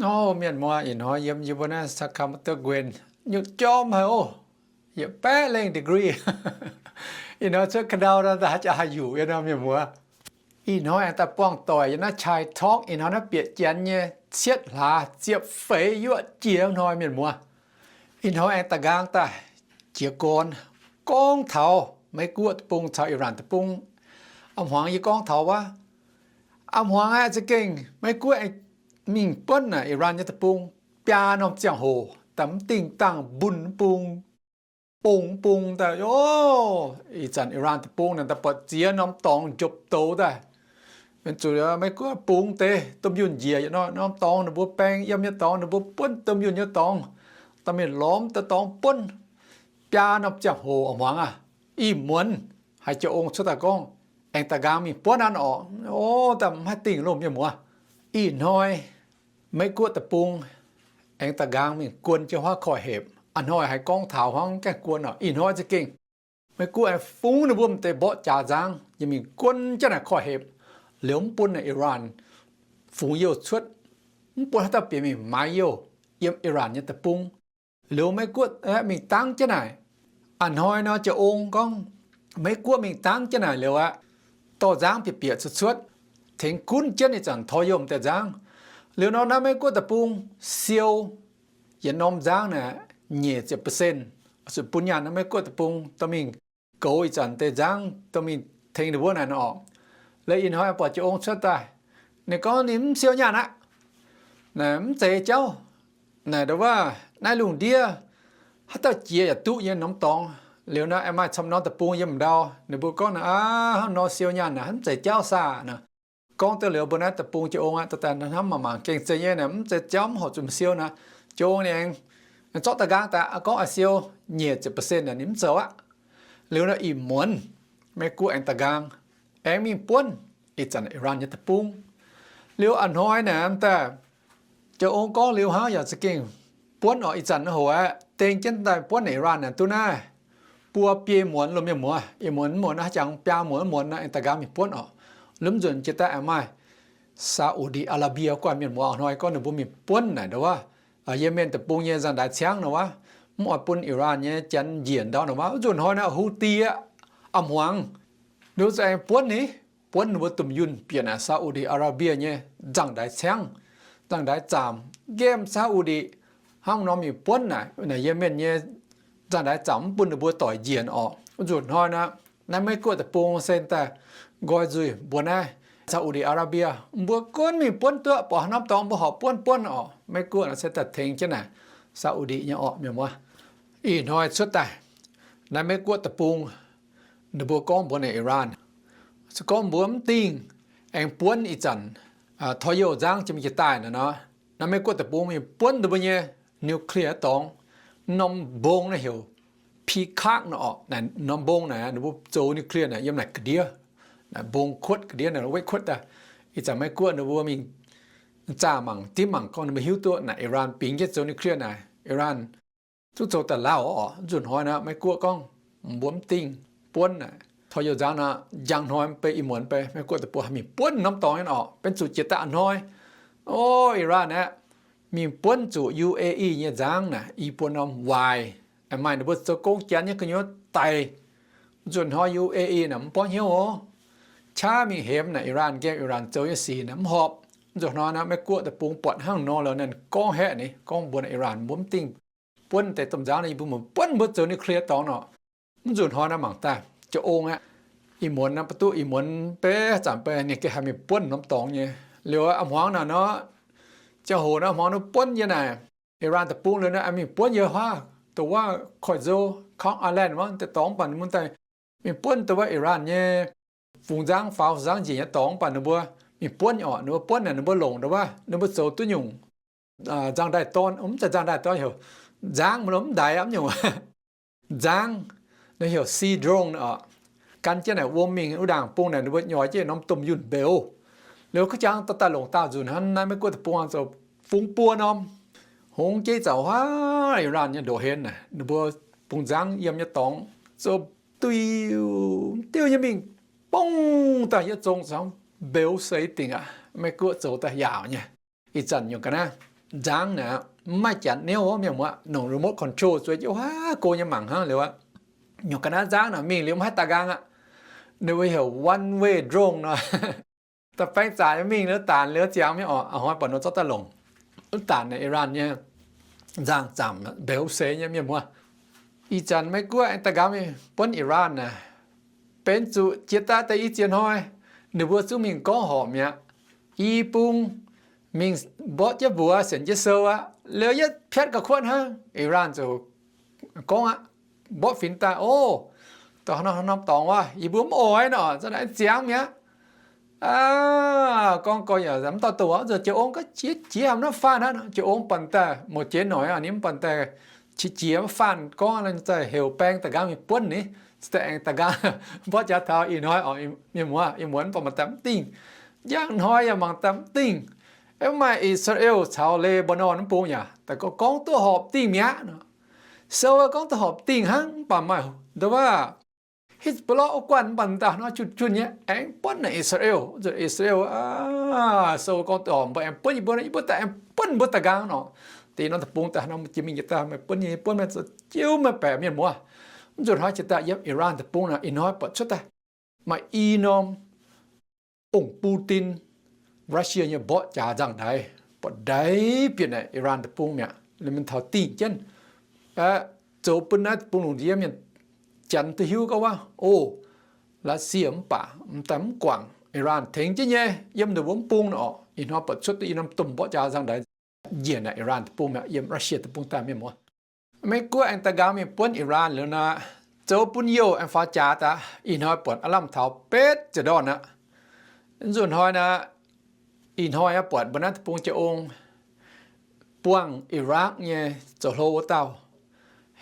O, mienh muoz, ih hnoi yiem yie mbuo naaiv Sacramento guen, nyutc jorm haic oc. Yietc baeqv lengh degree. Ih hnoi cuotv ka'ndau nor, da'haaix jaax haih yuqc yie nor, mienh muoz. Ih hnoi aengx daaih buangh doic yiem naaiv Chai Talk, ih hnoi naaiv bieqc janx nyei cietv hlaax ziepc feix yuoqv jiex hnoi, mienh muoz. Ih hnoi aengx daaih nqaang daaih jiez gorn gorngv taux Meiv Guoqv deic-bung caux Iran deic-bung. A'hmuangx yie gorngv taux wuov, a'hmuangx aeqv, za'gengh Meiv Guoqv aengx mingh buonv naaic Iran nyei deic-bung biaa norm ziangh hoc, daaih mv dingh dangh mbunh mv bung, bung mv bung daaih, o, ih zanc Iran deic-bung naaic daaih buatc ziex norm dorngx njopv douz daaih. Zuqc Meiv Guoqv bungx deix domh yunh njiec yietc norm dorngx, ninh mbuo baeng yiem nyei dorngx, ninh mbuo buonv domh yunh nyei dorngx, dorh mingh lorz deix dorngx buonv biaa norm ziangh hoc. A'hmuangx aah, ih muonz haiz jiex ong cuotv daaih gorngv aengx daaih nqaang mingh buonv aqv orqc. O, daaih mv haih dingh loh, mienh muoz. Ih hnoi Meiv Guoqv deic-bung aengx daaih nqaang mingh guon jienv huaav koiv-hepc. A'hnoi haiz gorngv taux hnangv gaengh guon orqc. Ih hnoi za'gengh Meiv Guoqv aengx fungx ninh mbuo m'deix mborqv jaax nzangv yiem mingh guon jienv naaic koiv-hepc, liuz mv bun naaic Iran fungx youh cuotv, mv bun haaix dauh bieqc mingh maaiz youh yiem Iran nyei deic-bung. Liuz Meiv Guoqv aeqv, mingh dangv jienv naaic. A'hnoi nor jiex ong gorngv Meiv Guoqv mingh dangv jienv naaic liuz aqv, dorh nzangv bieqc bieqc cuotv cuotv, tengx gunv jienv ih zanc tor youh m'deix nzangv. Liuz nor naaiv Meiv Guoqv deic-bung siou yietc norm nzangv naaic nyic ziepc percent, zuqc bun nyaanh naaiv Meiv Guoqv deic-bung dorh mingh goux ih zanc deix nzangv dorh mingh tengx ninh mbuo naaic nor orqc. Liuz ih hnoi buatc jiex ong cuotv daaih, ninh gorngv ninh mv siou nyaanh aqv. Naaic mv zeiz jauv. Naaic ndongc wuov naaiv lungh ndiev haaix dauh jiex yaac duqv nyei norm dorngx. Liuz naaiv aengx maaih camv norm deic-bung yiem ndau, ninh mbuo gorngv naaic, aav, hnangv nor siou nyaanh naaic mv zeiz jauv saah naaic. Gorngv duqv liuz mbuo naaiv deic-bung jiex ong aqv, daaih hnamv mangc mangc gengh zeiz nyei naaic, mv zeiz jauv, mv horpc zuqc siou naaic. Jiex ong ninh aengx zorqv daaih nqaang daaih gorngv a'siou nyic ziepc percent naaic ninh mv zoux aqv. Liuz naaiv ih muonz Meiv Guoqv aengx daaih nqaang aengx mingh buonv ih zanc Iran nyei deic-bung. Liuz a'hnoi naaic daaih jiex ong gorngv liuz hnangv yaac za'gengh buonv orqc. Ih zanc naaiv hoc aeqv, deng jienv daaih buonv naaic Iran naaic duqv naaiv buo biei muonz loh, mienh muoz. Ih muonz mv muonz naaiv jangx biaa muonz mv muonz naaiv aengx daaih nqaang mingh buonv orqc. Lomh nzunc jiex daaih aengx maaih Saudi Arabia guanh, mienh muoz. Hnoi gorngv ninh mbuo mingh buonv naaic ndau wuov Yemen deic-bung nyei nzangv-ndaix ciangv nor wuov, mv oix bun Iran nyei janx njiec ndau nor wuov. Nzunc hnoi naaiv Houthi aqv, a'hmuangx ninh mbuo za'gengh buonv ni, buonv ninh mbuo domh yunh bieqc naaic Saudi Arabia nyei nzangv-ndaix ciangv, nzangv-ndaix zaamc, nqemh Saudi hnangv nor mingh buonv naaic, naaic Yemen nyei nzangv-ndaix zaamc mv bun ninh mbuo doic njiec orqc. Nzunc hnoi naaiv, naaiv Meiv Guoqv deic-bung se daaih nqoi nzuih mbuox naaiv Saudi Arabia, mbuo gunv mingh buonv duqv, buatc haaix norm dorngx mbuo horpc buonv buonv orqc. Meiv Guoqv naaiv se daaih tengx jienv naaic Saudi nyei orqc, mienh muoz. Ih hnoi cuotv daaih, naaiv Meiv Guoqv deic-bung ninh mbuo gorngv mbuox naaic Iran, se gorngv mbuo mv dingh aengx buonv ih zanc, aa, tor youh nzangv jiex mingh jiex daaih naaic nor, naaiv Meiv Guoqv deic-bung mingh buonv ninh mbuo nyei nuclear dorngx. Norm mbong naaiv heuc Peacock nor orqc. Naaic norm mbong naaic ninh mbuo zoux nuclear naaic yiem naaic ga'ndiev, naaic mbong kuotv ga'ndiev naaic, wetv kuotv daaih. Ih zanc Meiv Guoqv ninh mbuo mingh zaah mangc, dimv mangc gorngv ninh mbuo hiuv duqv naaic Iran bingx jienv zoux nuclear naaic, Iran zungv zoux daaih lauh orqc. Nzunc hnoi naaic Meiv Guoqv gorngv mbuo mv dingh buonv naaic tor youh nzangv nor, njang hnoi mv bei, ih muonz mv bei, Meiv Guoqv deic-bung haih mingh buonv norm dorngx nyei orqc. Benx zuqc jiex daaih a'hnoi, o, Iran aeqv, mingh buonv zuqc U A E nyei nzangv naaic i buo norm waaic, maaih ninh mbuo zoux gong janx nyei gu'nyuoz daic. Nzunc hnoi U A E naaic mv borngv hnyouv oc. Qaqv mingh hemx naaic Iran, nqemh Iran zoux nyei sic naaic mv horpc. Nzunc hnoi naaic Meiv Guoqv deic-bung buatc hnangv nor liuz, ninh gorngv haeqv ni, gorngv mbuox naaic Iran, mbuo mv dingh buonv deix domh nzangv nor, yie mbuo mv buonv mbuo zoux nuclear dorngx nor. Mv nzunc hnoi naaiv mangc daaih jiex ong aqv. Ih muonz naaiv, ba'duqv ih muonz beiv zanc beiv ninh gengh haih mingh buonv norm dorngx nyei. Liuz a'hmuangx naaic nor, ziangh hoc naaiv a'hmuangx nor buonv yie naaic Iran deic-bung liuz naaiv, mingh buonv yie huaav, dongh wuov koiv-nzou, Kong Island wuov deix dorngx, mv baac ninh mbuo daaih mingh buonv dongh wuov Iran nyei fungx nzangv, faaux nzangv njiec nyei dorngx, mv baac ninh mbuo mingh buonv orqc. Ninh mbuo buonv naaic ninh mbuo longc dongh wuov ninh mbuo zoux duqv nyungc nzangv-ndaaih dorn, mv zeiz nzangv-ndaaih dorn, heuc nzangv, mv lo mv ndaix aqv, mv nyungc nzangv, naaiv heuc sea drone orqc. Gan jienv naaic wuom mingh wuov ndaangc bung naaic ninh mbuo nyoix jienv norm domh yunh mbeux. Liuz ga'jang daaih daaih longc daauh nzunc hnangv naaiv Meiv Guoqv deic-bung zoux fungx buo norm, hngongx jeiv zaux huaav Iran nyei ndoqc hen naaic, ninh mbuo bungx nzangv yiem nyei dorngx zoux diuh diuh nyei mingh bongv daaih yietc zong caux mbeux seix dingc aqv. Meiv Guoqv zoux daaih yaauc nyei. Ih zanc nyungc ga'naaiv nzangv naaic, mv maaih janx niouv wuov, mienh muoz, nongc remote control zueiz jienv wuov, go nyei mangc hnangv liuz aqv. Nyungc ga'naaiv nzangv naaic mingh liuz mv haih daaih nqaang aqv. Ninh mbuo heuc one way drone nor. Da'faanh zaanc mingh liuz, daanc liuz ziangx mienh oc, a'hnoi buatc nor zorqv daaih longc. Wuov daanc naaic Iran nyei nzangv-zaamc mbeux seix nyei, mienh muoz. Ih zanc Meiv-Guoqv aengx daaih nqaang mingh buonv Iran naaic, benx zuqc jiex daaih deix i ziex hnoi, ninh mbuo zungv mingh gorngv horpc mi'aqv. I bung mingh mborqv jienv mbuox sienx jienv sou aqv. Liuz yietv piatv ga'kuotv hnangv, Iran ziouc gorngv aqv, mborqv fingx daaih, o, dongh norm dorngx wuov, yie mbuo mv oix nor, za'naaiv ziangx mi'aqv. Aa, gorngv gorx yaac mv dauh doqc, ziouc Jiex Ong gorngv, Jiex, jiex mv faanh hnangv. Jiex Ong buatc daaih mouz jiex noic, ninh mv buatc daaih qiex jiez mv faanh, gorngv daaih heuc baeng da'nqaang mingh buonv ninh, daaih aengx da'nqaang mborqv jaax taux ih hnoi oc, mienh muoz, ih muonz mv baac mangc daaih mv dingh. Njang hnoi yaac mangc daaih mv dingh. Mv maaih I^saa^laa^en caux Lebanon mv bung yaac daaih gorngv duqv horpc dingh mi'aqv nor. Sou gorngv duqv horpc dingh hnangv, mv baac maaih nduov waac Hezbollah wuov guanh mv baac daaih hnoi junh junh nyei aengx buonv naaic I^saa^laa^en. Nzunc I^saa^laa^en, aa, sou gorngv duqv horpc mbuo aengx buonv yie mbuo, yie mbuo daaih aengx buonv mbuo da'nqaang nor. Deix norm deic-bung daaih hnoi jiex mingh jiex daaih maaih buonv nyei, buonv maiv zoux jiuv maiv baeqc, mienh muoz. Nzunc hnoi jiex daaih yiem Iran deic-bung naaic ih hnoi buatc cuotv daaih maaih i norm ong Putin, Russia nyei mborqv jaax nzangv-ndaix, buatc ndaix bieqc naaic Iran deic-bung mi'aqv. Liuz mingh taux dingh jienv, zoux bun naaiv deic-bung lungh ndiev mienh janx duqv hiuv gorngv waac, o, Russia mv baac m'daaih mv guangc Iran tengx jienv nyei, yiem ninh mbuo mv bung nor. Ih hnoi buatc cuotv duqv i norm domh mborqv jaax nzangv-ndaix njiec naaic Iran deic-bung mi'aqv, yiem Russia deic-bung daaih, mienh muoz. Meiv-Guoqv aengx daaih nqaang mingh buonv Iran liuz nor, zoux bun youh aengx faaux jaax daaih. Ih hnoi buatc aav lamh taux betv ziepc ndorn aqv. Nzunc hnoi naaic, ih hnoi aqv buatc mbuo naaiv deic-bung Jiex Ong buangh Iraq nyei zoux hlo wuov dauh,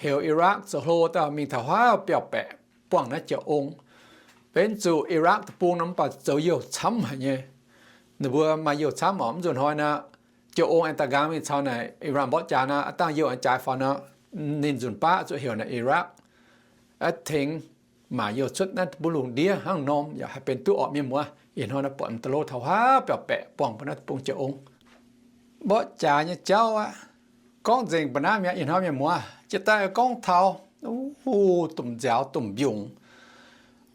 heuc Iraq zoux hlo wuov dauh mingh taux huaav biauv-baeqc buangh naaiv Jiex Ong. Benx zuqc Iraq deic-bung nor mv baac zoux youh camv haic nyei. Ninh mbuo maaih youh camv oc. Mv nzunc hnoi naaic, Jiex Ong aengx daaih nqaang mingh caux naaic Iran mborqv jaax naaic, aav dangh youh aengx jaaix faaux nor, ninh nzunc baav zuqc heuc naaic Iraq aeqv, tengx maaic youh cuotv naaiv deic-bung lungh ndiev hnangv norm yaac haih benx duqv orqc, mienh muoz. Ih hnoi naaiv buatc m'daaih lo taux huaav biauv-baeqc buangh mbuo naaiv deic-bung Jiex Ong. Mborqv jaax nyei jauv aqv, gorngv nzengc mba'naaiv mi'aqv. Ih hnoi mienh muoz jiex daaih gorngv taux, o, domh nziaaux domh mbiungc.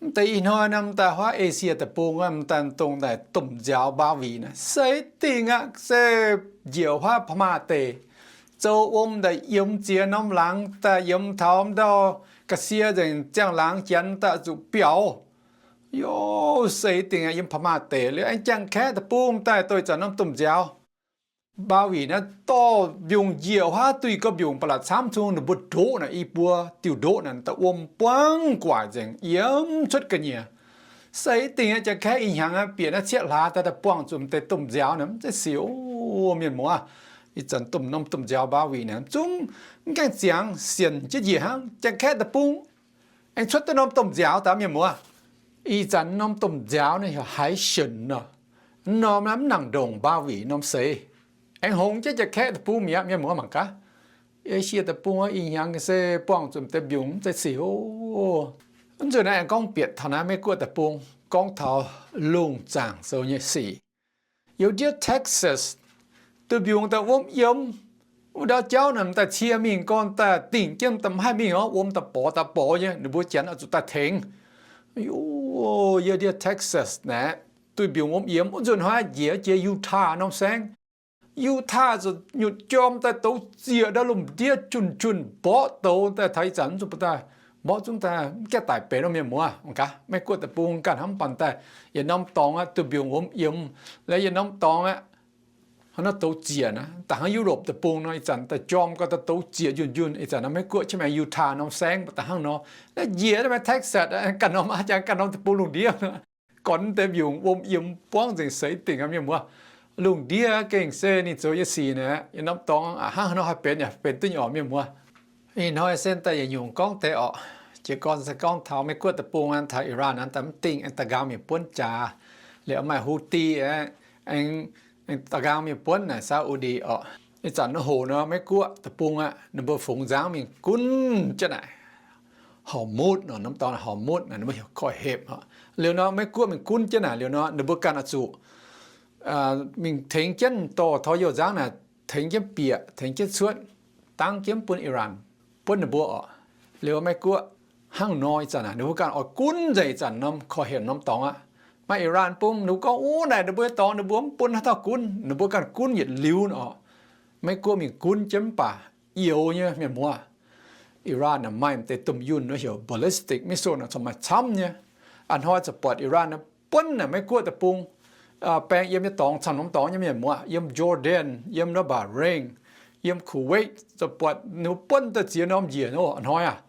Mv deix ih hnoi naaiv m'daaih huaav Esie deic-bung aqv, m'daaih dongh naaic domh nziaaux Mbaa Wieqc naaic, seix dingh aqv, se njiec huaav Pa'maah deic, zoux wuom daaih yiem ziex norm laangz, daaih yiem taux m'ndau ga'sie nzengc ziangh laangz janx daaih zuqc biaux. Yoh, seix dingh aqv, yiem Pa'maah deic. Liuz aengx Janx-Kaeqv deic-bung m'daaih doix zanc norm domh nziaaux Mbaa Wieqc naaiv dorh mbiungc njiec huaav duih gauh mbiungc ba'laqc camv zungv ninh mbuo ndoqv naaic i buo diuh ndoqv naaic daaih wuom buangv guaic nzengc, yiem cuotv ga'nyiec. Seix dingh aqv, Janx-Kaeqv ih hnyangx aqv bieqc naaiv cieqv hlaax daaih, daaih buangh zuqc m'deix domh nziaaux naaic, mv zeiz sic oc. Ih zanc domh norm domh nziaaux Mbaa Wieqc naaic zungv mv gaengh ziangx sienx jienv njiec hnangv. Janx-Kaeqv deic-bung aengx cuotv duqv norm domh nziaaux daaih, mienh muoz. Ih zanc norm domh nziaaux naaiv heuc Haiz Shenc nor. Norm naaiv mv nangc ndongc Mbaa Wieqc norm seix. Aengx hongx jienv Janx-Kaeqv deic-bung mi'aqv, mienh muoz mangc gaax. Esie deic-bung ih hnyangx se buangh zuqc m'deix mbiungc, mv zeiz sic oc. Mv nzunc naaiv aengx gorngv bieqc taux naaiv Meiv-Guoqv deic-bung, gorngv taux lungh zaangc sou nyei sic. Youz ndiev Texas, duih mbiungc daaih wuom yiem. Wuov ndau jauv naaic m'daaih cie mingh gorn daaih dingh jienv daaih mv haih mingh orqc, wuom daaih borx daaih borx nyei, ninh mbuo janx oix zuqc daaih tengx. Youz ndiev Texas naaic, duih mbiungc wuom yiem. Wuov nzunc hnoi njiec jiex Utah norm saengv. Utah zuqc nyutc jorm daaih douz zieqc ndau lomh ndiev junh junh mborqv douz daaih taux ih zanc mv zuqc bun daaih mborqv zungv daaih mv gaengh daic benx nor, mienh muoz. Mangc gaax, Meiv-Guoqv deic-bung ganh hnamv banh daaih, yietc norm dorngx aqv, duih mbiungc wuom yiem, laaix yietc norm dorngx aqv, hnangv nor douz zieqc naaic. Da'hnangv Europe deic-bung nor, ih zanc daaih jorm gau daaih douz zieqc njunh njunh. Ih zanc nor Meiv-Guoqv qiex maengx Utah norm saengv da'hnangv nor. Naaiv njiec daaih maengx Texas, ganh norm aqv, jangx ganh norm deic-bung lungh ndiev. Gorn deix mbiungc wuom yiem buangv nzengc seix dingc aqv, mienh muoz. Lungh ndiev gengh se ninh zoux nyei sic naaic, yietc norm dorngx hnangv haaix nor haih benx yaac benx duqv nyei orqc, mienh muoz. Ih hnoi se daaih yietc nyungc gorngv deix orqc. Jiez gorn se gorngv taux Meiv-Guoqv deic-bung aqv, taux Iran aqv, daaih mv dingh aengx daaih nqaang mingh buonv jaax. Liuz maaih Houthi aqv, aengx daaih nqaang mingh buonv naaic Saudi orqc. Ih zanc nor hoc nor Meiv-Guoqv deic-bung aqv, ninh mbuo fungx nzangv mingh gunv jienv naaic Hormuz nor, norm dorngx Hormuz naaic, ninh mbuo heuc koiv-hepc. Liuz nor Meiv-Guoqv mingh gunv jienv naaic liuz nor, ninh mbuo ganh oix zuqc mingh tengx jienv dorh taux youh nzangv naaic, tengx jienv bieqc, tengx jienv cuotv, dangv jienv bun Iran, buonv ninh mbuo orqc. Liuz Meiv Guoqv hnangv nor ih zanc aac, ninh mbuo ganh oix gunv nzengc ih zanc norm korv-hemx norm dorngx aqv. Maaih Iran bung ninh mbuo gorngv, Uv, naaic ninh mbuo nyei dorngx ninh mbuo mv bun haaix dauh gunv, ninh mbuo ganh gunv yietc liuz nor orqc. Meiv Guoqv mingh gunv jienv mv baac youx nyei, mienh muoz. Iran aah, maaih deix domh yunh nor heuc ballistic missile nor, corc maaih camv nyei. A'hnoi ziouc buatc Iran aah, buonv naaic Meiv Guoqv deic-bung baeng yiem nyei dorngx, camv norm dorngx nyei, mienh muoz, yiem Jordan, yiem Bahrain, yiem Kuwait, ziouc buatc ninh mbuo buonv daaih ziex norm njiec nor. A'hnoi aac,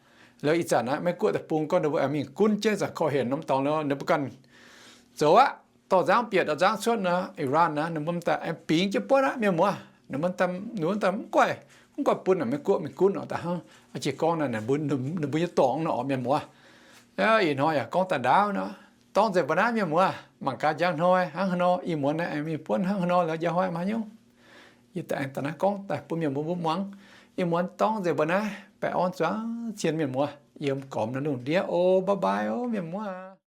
liuz ih zanc aac, Meiv Guoqv deic-bung gorngv ninh mbuo aengx mingh gunv jienv ih zanc korv-hemx norm dorngx nor, ninh mbuo ganh zoux aqv. Dorh nzangv bieqc dorh nzangv cuotv nor, Iran aac, ninh mbuo daaih aengx bingx jienv buonv aqv, mienh muoz. Ninh mbuo daaih, ninh mbuo daaih mv guaih, mv guaih bun naaic Meiv Guoqv mingh gunv orqc. Da'hnangv jiex gorngv naaic, ninh mbuo nyei dorngx nor orqc, mienh muoz. Ih hnoi yaac gorngv daaih ndaauv nor, dorngx nzengc mbuo naaiv, mienh muoz. Mangc gaax njang hnoi hnangv haaix nor, ih muonz naaiv aengx mingh buonv hnangv haaix nor, la'jangv hnoi maaih nyungc. Yie daaih aengx da'naaiv gorngv daaih bun mienh mbuo mbuo muangx. Ih muonz dorngx nzengc mbuo naaiv, baengh orn zuangx cien mienh muoz. Yiem gormx naaiv lungh ndiev oc. Bye bye oc, mienh muoz.